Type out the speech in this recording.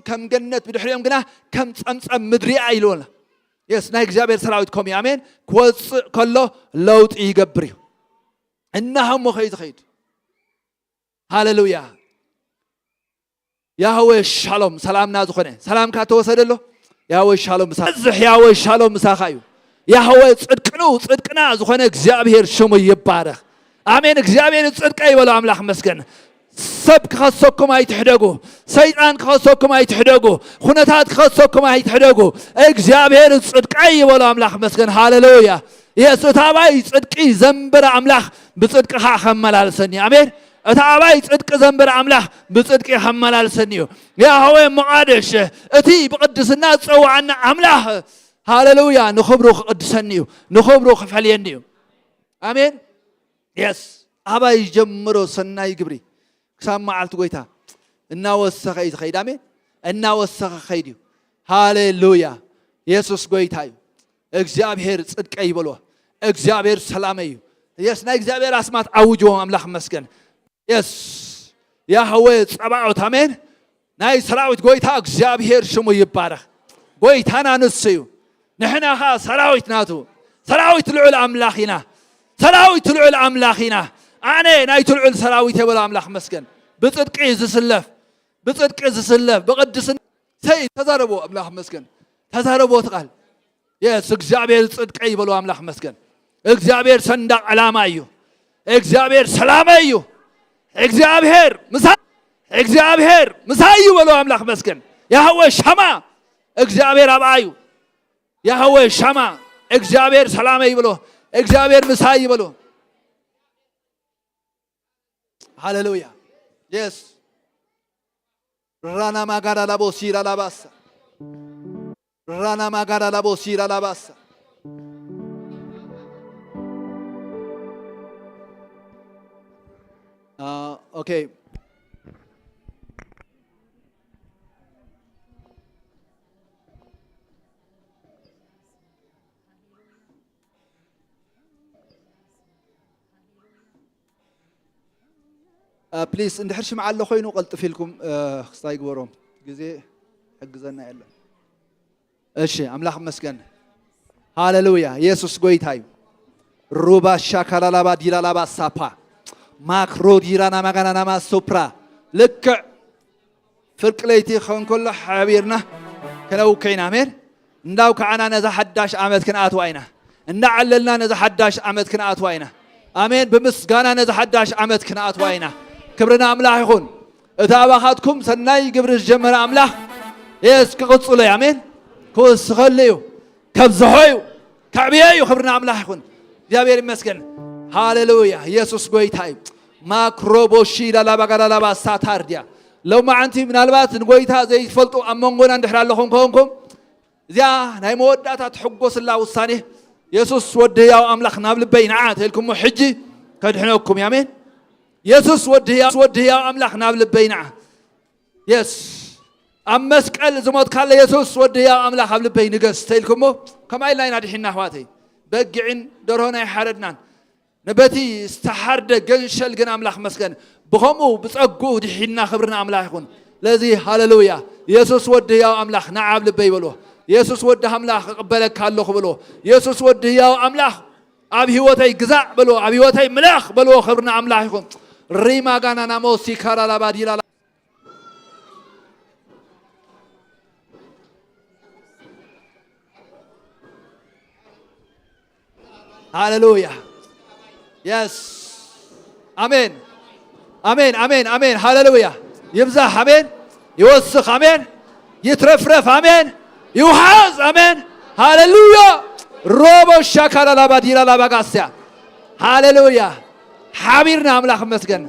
ከም ገነት፣ ብድሕሪኦም ግና ከም ጸምጸም ምድሪ እያ ኢልዎና። የስ፣ ናይ እግዚኣብሔር ሰራዊት ከምኡ እዩ። ኣሜን። ክወፅእ ከሎ ለውጢ ይገብር እዩ። እናሃሞ ከይትኸይድ። ሃሌሉያ። ያህዌ ሻሎም ሰላምና ዝኾነ፣ ሰላምካ ተወሰደ ኣሎ። ያህዌ ሻሎም ምሳኻ፣ ያህዌ ሻሎም ምሳኻ እዩ። ያህዌ ጽድቅኑ፣ ጽድቅና ዝኾነ እግዚኣብሔር ሽሙ ይባረኽ። ኣሜን። እግዚኣብሔር ጽድቀ ይበሎ ኣምላኽ መስገን። ሰብ ክኸሰኩም ኣይትሕደጉ። ሰይጣን ክኸሰኩም ኣይትሕደጉ። ኩነታት ክኸሰኩም ኣይትሕደጉ። እግዚኣብሔር ጽድቀ ይበሎ ኣምላኽ መስገን። ሃሌሉያ። የስ፣ እቲ ኣባይ ጽድቂ ዘንበረ ኣምላኽ ብጽድቂ ኸዓ ኸመላልሰኒ። ኣሜን። እቲ ኣባይ ጽድቂ ዘንበረ ኣምላኽ ብጽድቂ ኸመላልሰኒ እዩ። ያህዌ መቓደሽ፣ እቲ ብቕድስና ዝጸውዓና ኣምላኽ፣ ሃሌሉያ፣ ንኽብሩ ክቕድሰኒ እዩ፣ ንኽብሩ ክፈልየኒ እዩ። ኣሜን። የስ፣ ኣባይ ዝጀመሮ ሰናይ ግብሪ ክሳብ መዓልቲ ጎይታ እናወሰኸ እዩ ዝኸይድ። ኣሜን። እናወሰኸ ኸይድ እዩ። ሃሌሉያ። የሱስ ጎይታ እዩ። እግዚኣብሔር ጽድቀይ ይበልዎ። እግዚኣብሔር ሰላመይ እዩ። የስ፣ ናይ እግዚኣብሔር ኣስማት ዓውጅዎም ኣምላኽ መስገን። የስ፣ ያህዌ ጸባኦት። ኣሜን። ናይ ሰራዊት ጎይታ እግዚኣብሔር ሽሙ ይባረኽ። ጎይታና ንሱ እዩ። ንሕና ኸኣ ሰራዊት ናቱ፣ ሰራዊት ልዑል ኣምላኽ ኢና። ሰራዊት ልዑል ኣምላኽ ኢና። ኣነ ናይቲ ልዑል ሰራዊት የበሎ ኣምላኽ መስገን። ብጽድቂ ዝስለፍ፣ ብጽድቂ ዝስለፍ፣ ብቕድስና ሰይ ተዛረቦ ኣምላኽ መስገን። ተዛረቦ እቲ ቃል። የስ፣ እግዚኣብሔር ጽድቀይ ይበሎ ኣምላኽ መስገን። እግዚኣብሔር ሰንዳቕ ዕላማ እዩ። እግዚኣብሔር ሰላመይ እዩ። እግዚኣብሔር ምሳ፣ እግዚኣብሔር ምሳይ እዩ በሎ ኣምላኽ መስገን። ያህዌ ሻማ፣ እግዚኣብሔር ኣብኣ እዩ። ያህዌ ሻማ፣ እግዚኣብሔር ሰላመይ ይበሎ። እግዚኣብሔር ምሳይ ይበሎ። ሃሌሉያ። የስ፣ ራና ማጋዳ ላቦ ሲራ ላባሳ፣ ራና ማጋዳ ላቦ ሲራ ላባሳ። ኦኬ። ፕሊስ፣ እንድሕር ሽምዓ ኣሎ ኮይኑ ቀልጥፍ ኢልኩም ክስታይ ግበሮም። ግዜ ሕግዘና የለን። እሺ፣ ኣምላኽ መስገን። ሃሌሉያ። የሱስ ጎይታ እዩ። ሩባ ሻካላላባ ዲላላባ ሳፓ ማክሮ ዲራና ማጋናናማ ሶፕራ። ልክዕ ፍርቂ ለይቲ ክኸውን ከሎ ሓቢርና ክነውከ ኢና። ኣሜን። እንዳው ከዓና ነዛ ሓዳሽ ዓመት ክንኣትዋ ኢና። እንዳዓለልና ነዛ ሓዳሽ ዓመት ክንኣትዋ ኢና። ኣሜን። ብምስጋና ነዛ ሓዳሽ ዓመት ክንኣትዋ ኢና። ክብሪ ንኣምላኽ ይኹን። እቲ ኣባኻትኩም ሰናይ ግብሪ ዝጀመረ ኣምላኽ የስ ክቕጽሎ እዩ። ኣሜን። ክውስኸሉ እዩ። ከብዝሖ እዩ። ከዕብዮ እዩ። ክብሪ ንኣምላኽ ይኹን። እግዚኣብሔር ይመስገን። ሃሌሉያ። የሱስ ጎይታ እዩ። ማክሮቦሺ ላላባጋላላባ ሳታርድያ። ሎማዓንቲ ምናልባት ንጎይታ ዘይትፈልጡ ኣብ መንጎና እንድሕር ኣለኹም ከሆንኩም፣ እዚኣ ናይ መወዳእታ ትሕጎስላ ውሳኔ፣ የሱስ ወዲ ህያው ኣምላኽ ናብ ልበይ ንዓ ተልኩሞ ሕጂ ከድሕነኩም እዩ። ኣሜን። የሱስ ወዲ ህያው፣ ወዲ ህያው ኣምላኽ ናብ ልበይ ንዓ። የስ፣ ኣብ መስቀል ዝሞትካለ የሱስ ወዲ ህያው ኣምላኽ ኣብ ልበይ ንገስ ተልኩሞ፣ ከማይ ኢልና ኢና ድሒና ኣሕዋተይ። በጊዕን ደርሆን ኣይሓረድናን። ንበቲ ዝተሓርደ ገንሸል ግን ኣምላኽ መስገን። ብኸምኡ ብጸግኡ ድሒና ክብሪ ንኣምላኽ ይኹን። ለዚ ሃሌሉያ። የሱስ ወዲ ህያው ኣምላኽ ንዓ ኣብ ልበይ በልዎ። የሱስ ወዲ ኣምላኽ እቕበለካ ኣለኹ በልዎ። የሱስ ወዲ ህያው ኣምላኽ ኣብ ህይወተይ ግዛእ በልዎ። ኣብ ህይወተይ ምለኽ በልዎ። ክብሪ ንኣምላኽ ይኹን። ሪማ ጋና ናሞ ሲካራ ላባ ዲላ ሃሌሉያ። የስ። ኣሜን። ኣሜን፣ ኣሜን፣ ኣሜን። ሃሌሉያ። ይብዛሕ። ኣሜን። ይወስኽ። ኣሜን። ይትረፍረፍ። ኣሜን። ይውሓዝ። ኣሜን። ሃሌሉያ። ሮቦ ሻካላ ላባ ዲላ ላባ ጋስያ። ሃሌሉያ። ሓቢርና ኣምላኽ መስገን።